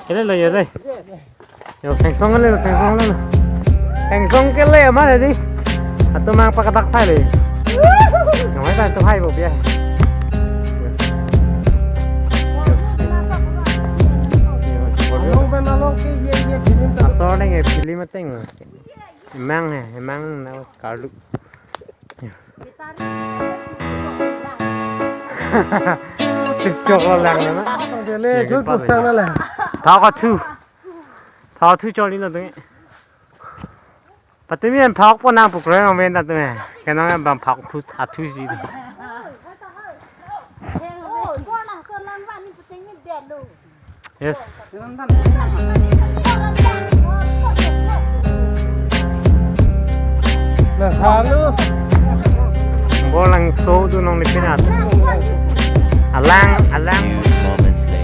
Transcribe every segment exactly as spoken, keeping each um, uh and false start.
Kele lo yo dei. Yo, thengsong kele lo, thengsong kele lo. Thengsong kele ma dei. Atum mang pakadak sai le. Nongai ta atum hai bo biya. Asor neng film ateng. Emang he, emang na karlu. Chok lang na. Dele, jul pusang na le. Phak athu. Phak athu choli lo dei. Patumi an phak po nang pukre ang men ta tumi. Kenang bang phak athu athu si. Yes. Nah, halo. Bor langso tu nong lipin at. Alang, alang. Few moments later.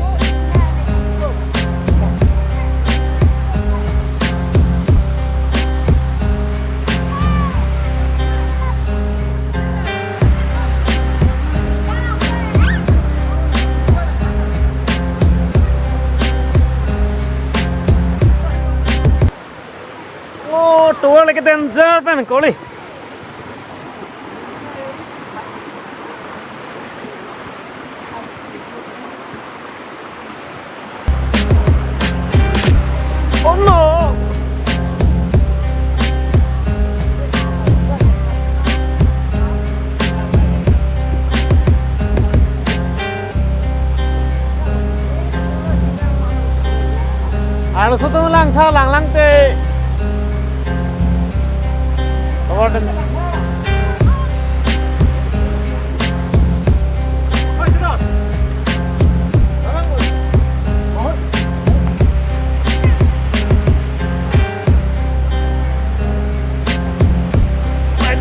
Oh, tovar lake danger pen koli. Oh no! Arloso atum langtha lang lang te. Tovar dan.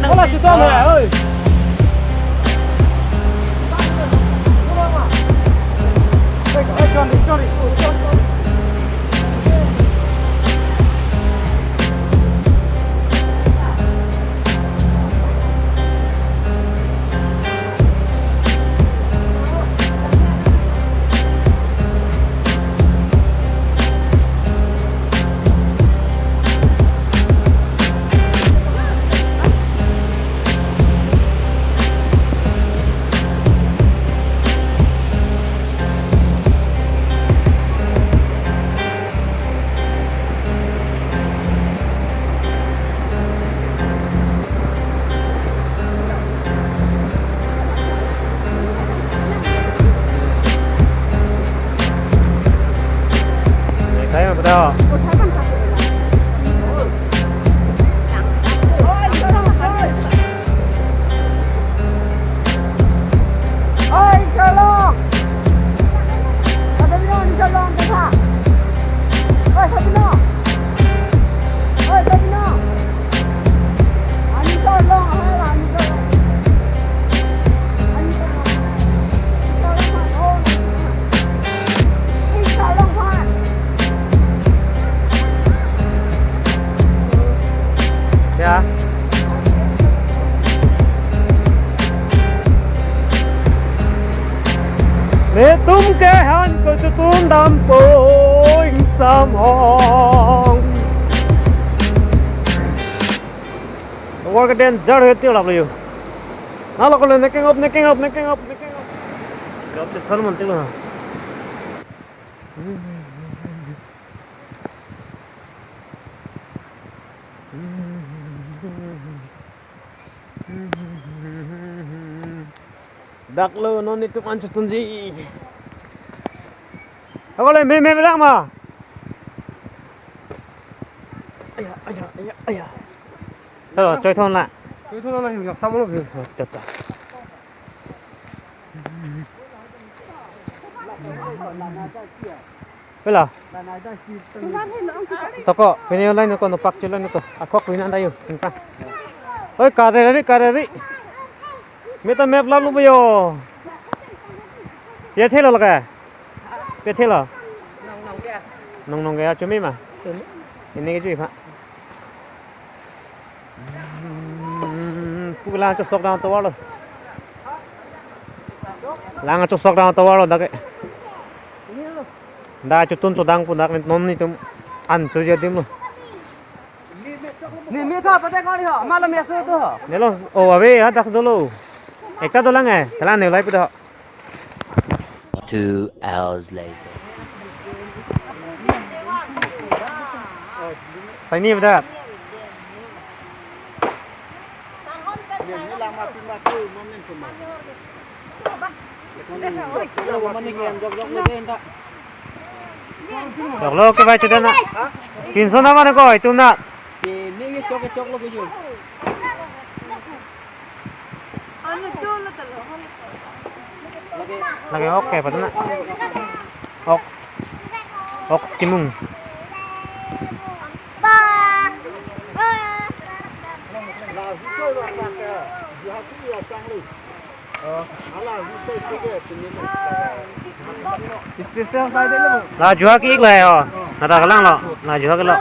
Hola, chuta na, oi. Kayo ba? Oi, Shalom! Sabino, ni Shalom, kesa? Oi, Sabino! Oi, Sabino! Ani Shalom, hai, ani Shalom. Ani Shalom. Ni Shalom, hai, oh, ni Shalom. Ni Shalom, hai. Ya. Netum ke han ko chutun dampo ingsam hong. Tovar ke danger he ti lap lo yo. Na lo ko le nekeng op, nekeng op, nekeng op, nekeng op. Gap che thon mon ti lo. Dak lo non netum an chutunji. Ako le me me lang ma. Aya, aya, aya, aya. Hello, choi thon la. Choi thon la, yang sama lo. Oh, tata. Pela. Toko, pini online ko no pak chulan ko. Akok pini anda yo, tingkang. Oi, kareri, kareri. Meta map lalu bo yo. Ye thelo laka. Ye thelo. Nong nong ke. Nong nong ke chumi ma. Ini ke chumi pa. Hmm, pu lang chosok dam tovar lo. Lang chosok dam tovar lo dak ke. Da chotun chodang pu dak non netum an choji adim lo. Ne me tho pate kori ho, malo me so to ho. Nelo, o ave, ha dak dolo. Ekta dolang eh, thala ne lai pu do. Two hours later. Sai ni pada. Choklo ke bai chudan na. Kinso na mane ko itum na. Lake ok ke pada na. Ok. Ok kimung. Special side le. La juha ke-ik lahai ho. Na ta kalang lo. La juha ke lo.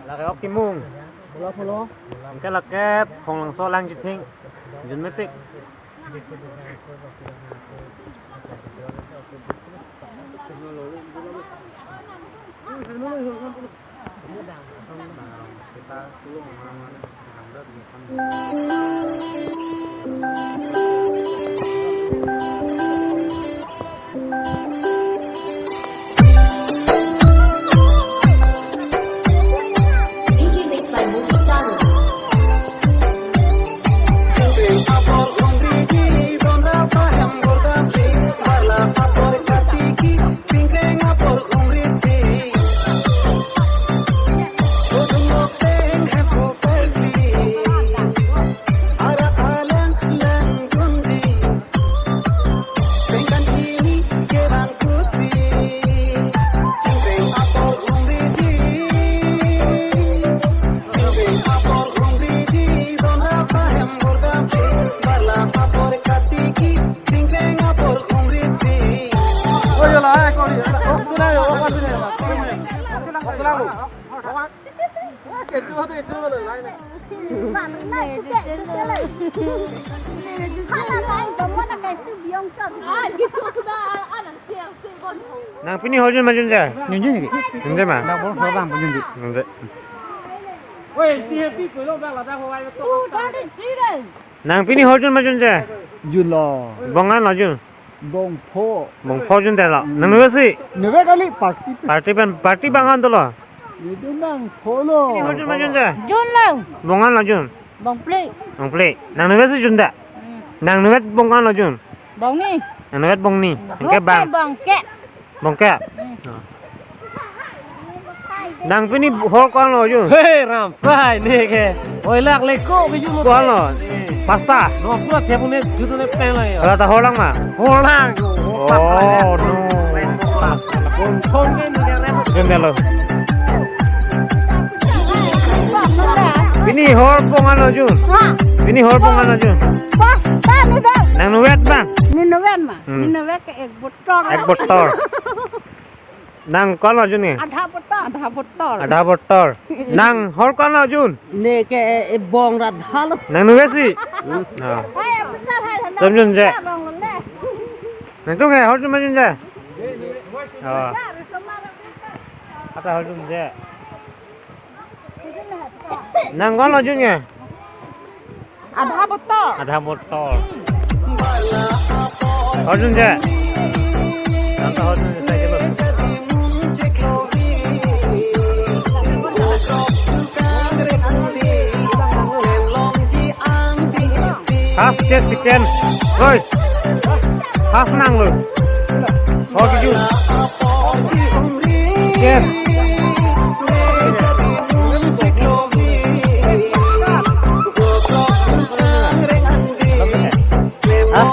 Lake ok kimung. Anke lake Phonglangso lang chithing. Jun mepik. Nang pini hor jun ma junje? Junje niki? Junje ma? Dak bol so bang junje. Junje. Nang pini hor jun ma junje? Junlo. Bong an lo jun? Bongpho. Bongpho junde lo. Nang nuve si? Nuve kali party. Party pen, party bang an dolo. Itu bongpho lo. Pini hor jun ma junje? Junlo. Bong an lo jun? Bongphli. Bongphli. Nang nuve si junde? Hmm. Nang nuve bong an lo jun? Bongni. Nang nuve bongni. Anke bang? Bongke. Bongke. Hmm. Nang pini hor ko-an lo jun? He, Ramsai ne ke. Oi lak leko ke jun. Ko-an lo? Pasta. No pura thep ne jun ne peng la ya. Hala ta hor lang ma? Hor lang. Oh, no. Bongpho ke ni ke re. Jun de lo. Pini hor bong an lo jun? Ha? Pini hor bong an lo jun? Wah, ta ni dong. Nang nuve bang? Ni nuve ma. Hmm. Ni nuve ke ek botol. Ek botol. Nang ko-an lo jun ni? Adha botol. Adha botol. Adha botol. Nang hor ko-an lo jun? Ne ke e bong rat hal. Nang nuve si? Hmm. Ah. Hai, botol hai, hai. Tum junje. Bong le. Nangtum ke hor jun ma junje? Oh. Ata hor junje. Nang ko-an lo jun ke? Adha botol. Adha botol. Hor junje. Nang ta hor junje, sai ke lo. First ke second. Oi. First nang lo. Hor ke jun. Yes. Ha?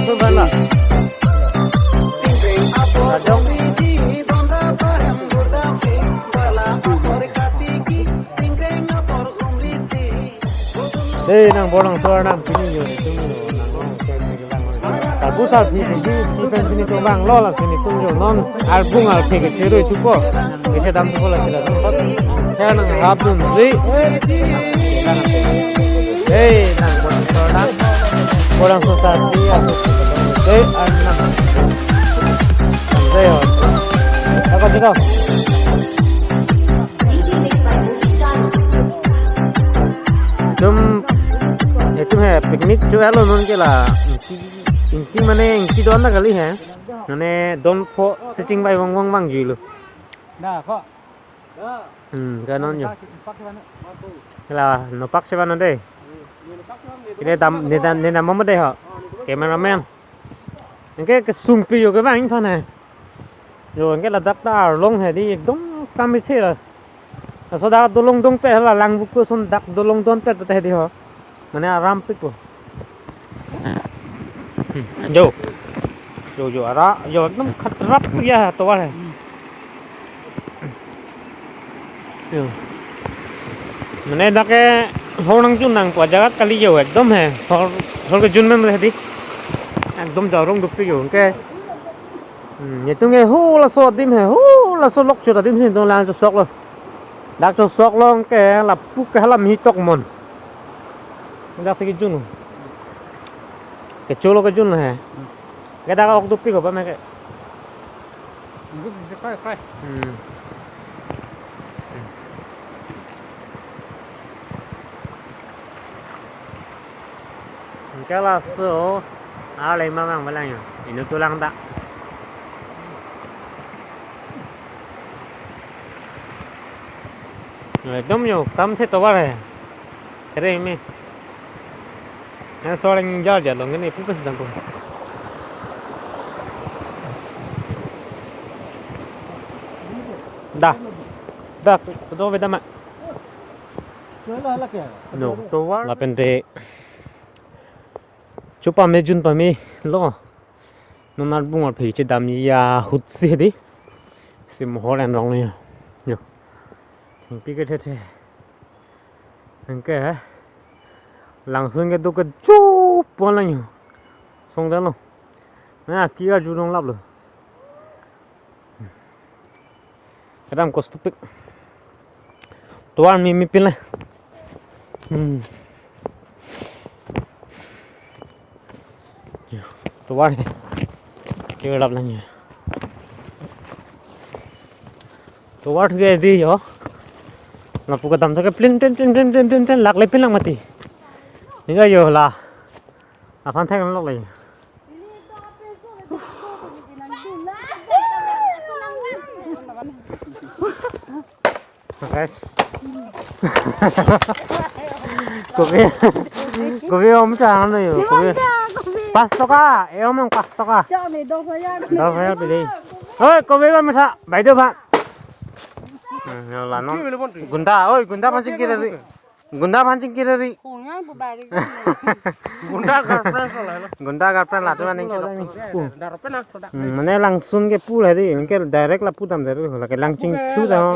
Itu bala. Rajong. Eh, nang bolang suar nang pini yo, netum yo, nang nang suar pini lang. Tabu sa pini, pini, pini, pini, pini, pini, bang lo la pini tum yo non, arbung arphe ke chero itu po. Kese dam tu po la sila tum. Kaya nang hap dun ri. Hey, nang bolang suar nang. Bolang suar sa pini, aku. Hey, arnam. Hey, yo. Apa tu? Itum, itum he picnic cho alo non ke la. Ingti, ingti mane ingti don na kali he. Mane don pho seching bai wang wang bang jilo. Da, kok. Hmm, ka non yo. Pak, pak, pak. Ke la, nopak sevan de. Ini dam, ini dam, ini dam mama de ho. Cameraman. Anke kesung pi yo ke bang phan he. Yo, anke ladak ta arlong he di ekdom kam isi la. Laso dak dolong dong pe la lang buku son dak dolong don pe ta he di ho. Mane aram pik po. Hmm, yo. Yo, yo, ara, yo, ekdom khatrap ya tovar he. Yo. Mane dak ke hor nang jun nang po jagat kali yo ekdom he. Hor, hor ke jun mem le di. Ekdom jarong dopik yo ke. Hmm, netum ke hu laso adim he, hu laso lok chot adim si netum lang chosok lo. Dak chosok lo ke lapu ke halam hitok mon. Dak si kejun lo. Kecho lo kejun lo he. Ke dak ok dopik ko ba me ke. Hmm. Anke laso, ale mamang balang yo. Inut dolang ta. Ekdom yo, kam se tovar he. Kere me. Yang soal yang jar jar long ini pupus dang pun. Da. Da, kudo beda ma. No, tovar. Lapen de. Chupa me jun pa me lo. Non arbung arphe chedam ya hut si di. Si mohor en rong yo. Yo. Thengpi ke the the. Anke he. Langsun ke do ke chup pon lang yo. Song dan lo. Na ki arju long lap lo. Kadam kos tupik. Tovar mi mi pin le. Hmm. Tovar he. Kewelap lang ya. Tovar thuke di yo. Lapu kedam thuke plin plin plin plin plin plin plin lak le pin lang mati. Ni ka yo la. Aphan thek lok le. Guys. Kopi. Kopi om cha ano yo. Kopi. Pas toka, e om ang pas toka. Dos hajar pidi. Oi, kopi ba masa, bai do ba. Hmm, yo la non. Gunda, oi, gunda pancing kira ri. Gunda pancing kira ri. Gunda girlfriend lo la. Gunda girlfriend la tu maning chedok. Girlfriend na, soda. Hmm, mane langsun ke pu la di, ke direct lapu dam dari la ke Langching thu da ho.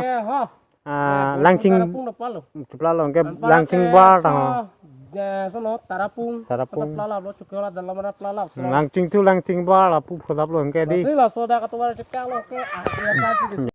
Ah, Langching. Tarapung na palo. Chupla lo ke Langching bar ta ho. Ya, sono Tarapung. Tarapung. Pala lo, chukela dalam mana pala. Hmm, Langching thu Langching bar lapu pholap lo ke di. Laso da ka tovar chekak lo ke. Ah, ya sa.